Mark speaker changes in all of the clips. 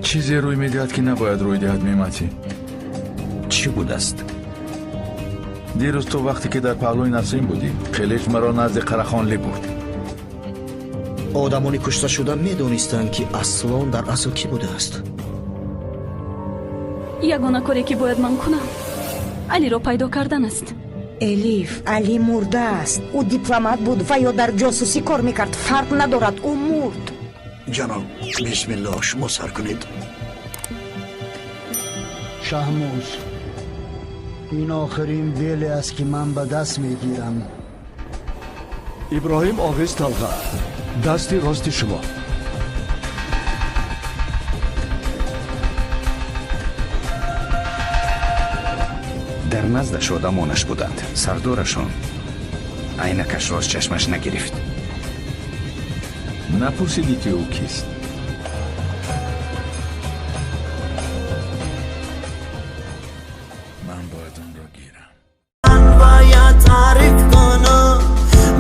Speaker 1: Чизе рӯй медиҳад, ки набояд рӯй диҳад, Мематӣ.
Speaker 2: Чӣ будааст?
Speaker 1: Дирӯз ту вақте ки дар паҳлӯи Насрин будӣ, Қилич маро назди Қарахонлӣ бурд.
Speaker 3: Одамони кушташуда медонистанд, ки Аслон дар асл кӣ будааст.
Speaker 4: Ягона коре, ки бояд ман кунам, Алиро пайдо кардан аст.
Speaker 5: Элиф, Али мурдааст. Ӯ дипломат буд ва ё дар ҷосусӣ кор мекард, фарқ надорад, ӯ мурд.
Speaker 6: Ҷаноб, бисмиллоҳ, шумо сар кунед.
Speaker 7: Шаҳмуз, ин охирин беле аст, ки ман ба даст мегирам.
Speaker 8: Иброҳим Оғиз Талға, дасти рости шумо.
Speaker 2: Дар наздаш одамонаш буданд. Сардорашон айнакашро аз чашмаш нагирифт.
Speaker 1: Напурсидӣ, ки ӯ кист? Ман бояд онро гирам.
Speaker 9: Бояд таъриф кунам,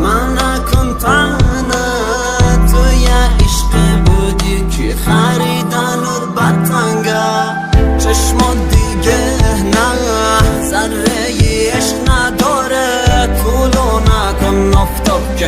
Speaker 9: ман накун тана. Ту я ишқе будӣ, ки хариданут ба танга. Чашмот диге на зарраи ишқ надоре. Тулӯъ накун офтоб, ки